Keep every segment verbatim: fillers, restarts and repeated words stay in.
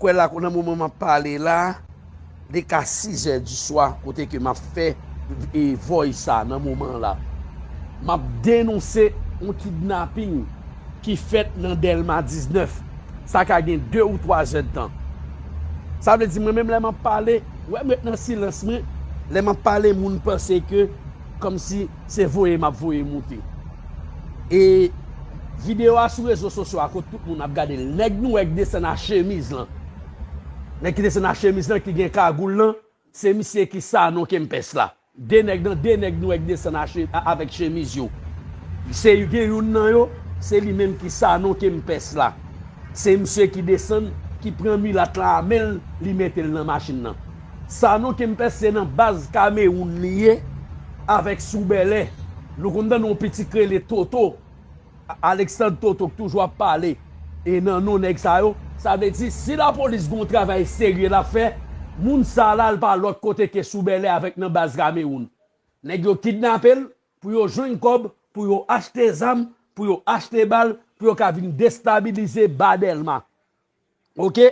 Wè la, nan moman m ap pale la, li ka sizè di swa, kote ke m ap fè, e, voice sa nan moman la. M ap denonse yon kidnaping ki fèt nan Dèlma diznèf. Sa ka gen de ou twa zè d tan. Sa vle di, mwen menm, lè m ap pale, wè m ret nan silans mwen, lè m ap pale, moun panse ke kòmsi se voye m ap voye moute. E videyo a sou rezo sosyo a, kot tout moun ap gade l. Nèg nou wè k desann ak chemiz lan. Nèg ki desann ak chemiz lan, ki gen kagoul lan, se misye ki Sanon Kempès la. De nèg nan, de nèg nou wè k desann ak che-, a-, avèk chemiz yo. Se gen youn nan yo, se li menm ki Sanon Kempès la. Se misye ki desann, ki pran milat la a men l, li mete l nan machin nan. Sanon Kempès se nan baz Kamewoun li ye avèk Sou Bèlè. Nou konn tande yon pitit k rele Toto, Alexandre Toto k toujou ap pale e nan non nèg sa yo. Sa vle di, si lapolis gen yon travay serye l ap fè, moun sa la, l pa lòt kote ke Sou Bèlè avèk nan baz Kamewoun. Nèg yo kidnape l pou yo jwenn kòb, pou yo achte zam, pou yo achte bal, pou yo ka vin destabilize ba Dèlma. Oke?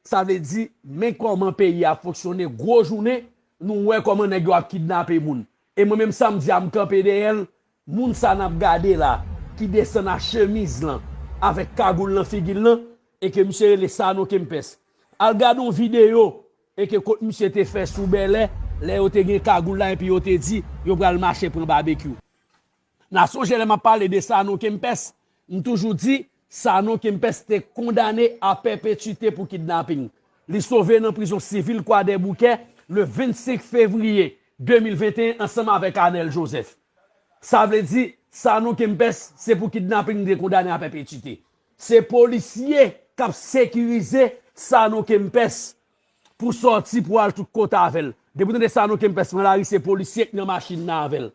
Sa vle di, men kòman peyi a fonksyone, gwo jounen, nou wè kòman nèg yo ap kidnape moun. E mwen menm, sa m di a, m kanpe dèyè l, moun sa n ap gade la, ki desann ak chemiz lan, avèk kagoul nan figi l lan, e ke misye rele Sanon Kempès. Al gade yon videyo, e ke kot misye te fè Sou Bèlè, lè yo te gen kagoul la, epi yo te di, yo pral mache pran Babekyou. N a sonje lè m ap pale de Sanon Kempès, m toujou di, Sanon Kempès te kondane a pèpetite pou kidnaping. Li sove nan prizon sivil Kwadèboukè le vennsenk fevriye de mil venteyen ansanm avèk Anèl Joseph. Sa vle di, Sanon Kempès, se pou kidnaping li te kondane a pèpetite. Se polisye k ap sekirize Sanon Kempès pou sòti, pou al tout kote avè l. Depi w tande Sanon Kempès pran lari, se polisye k nan machin nan avè l.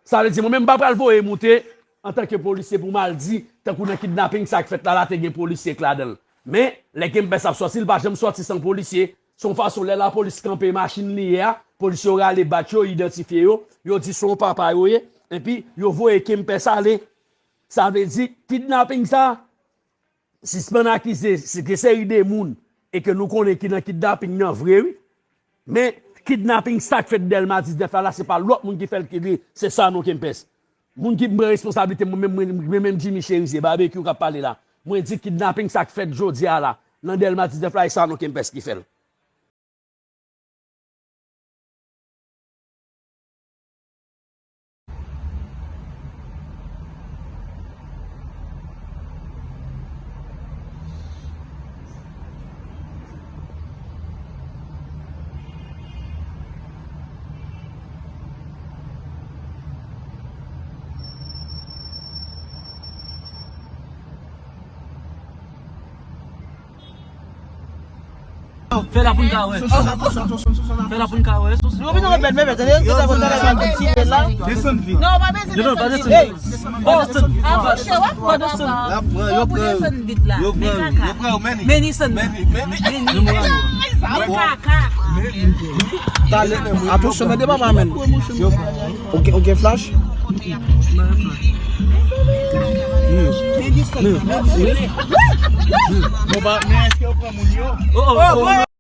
Sa vle di, mwen menm, m pa pral voye moute antanke polisye pou m al di, tankou nan kidnaping sa k fèt la, la te gen polisye k ladan l. Men, lè Kempès ap sòti, l pa janm sòti san polisye. Se yon fason, lè lapolis kanpe machin li ye a, polisye yo rale badj yo, idantifye yo, yo di se yon papa yo ye, epi yo voye Kempès ale. Sa vle di, kidnaping sa, sispann akize se gen seri de moun e ke nou konnen ki nan kidnaping nan vre, wi. Men, kidnaping sa k fèt Dèlma diznèf la, la, se pa lòt moun ki fè l, ki li, se Sanon Kempès. Moun ki pran responsablite, mwen menm, mwen, mwen menm Jimmy Cherizier, Babekyou k ap pale la. Mwen di kidnaping sa k fèt jodi a la, nan Dèlma diznèf la, e Sanon Kempès ki fè l. Fè la pou n ka wè. Fè la pou n ka wè. Yo bezwen mèt, mèt, mèt, tande, yo bezwen mèt, mèt, mèt, tande. Desann vit. Non, pa bezwen desann vit. Hey! Pa desann vit. Avanse, w ap pran papa. Yo pran, yo pran, yo pran, yo pran, men ni. Men ni sann. Men ni, men ni. Men ni kaka. Talè, atansyon, tande papa, men. Yo pran. Ou gen, ou gen flash? Bon, pa, men èske yo pran moun yo? Oh, oh, oh.